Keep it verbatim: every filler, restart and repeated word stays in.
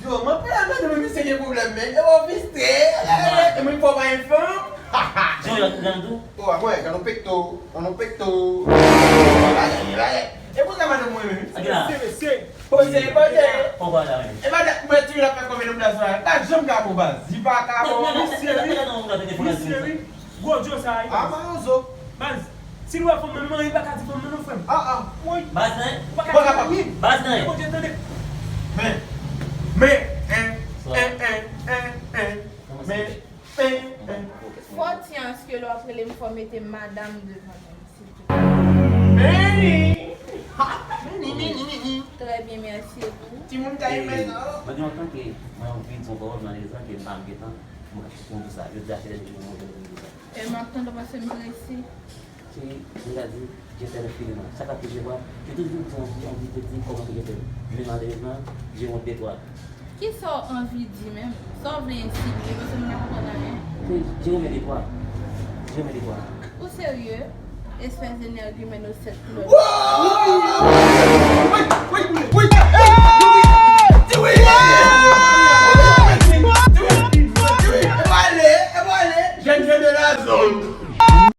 Yo, mwen pale avè nou, men misye gen pwoblèm, men. E w fistre. E mwen fò pa enfan. Jan yo nan dou. O, a mwen, kan nou pekto, kan nou pekto. E pou sa madanm mwen menm. Poze, poze. Poko la menm. E madanm mwen ti la fè konbyen nan plas la? Pa janm ka bon baz. Di pa ka bon. Misye wi. Gwo djo sa a wi. A, mawozo. Baz, si nou wè fanm nan, nou manyen, pa ka di fanm nan non, frè m. A, a. Woy. Baz nan. Ou pa ka di anyen. Baz nan. Bondye tande. Men, men, en, en, en, en, en. Men, men, men. Fò ti anske lè w ap rele m, fò mete madam devan non m, silvouplè. Meni. Ha, meni, meni, meni. Trè byen, mèsi, e pou? Timoun ka yon mèt. Mwen gen lontan ke mwen anvi di yon pawòl, malerezman ke m pa m gen tan. Mwen ka kite pou sa. Jodi a se lè mwen mwen mwen mwen sa. E m ap tann ou paske m prese. Se, mwen ka di, Jennifer nan fini nan. Sa k ap touche mwen, li toujou di anvi, anvi te di kòman ke Jennifer. Men malerezman, je wont de twa. Kisa w anvi di menm? Sa w vle ensilte? Paske m pa konprann anyen. Se, je renmen de twa. Je renmen de twa. Ou serye? Espès de nègrimenosèt klòd. Woy! Woy! Woy!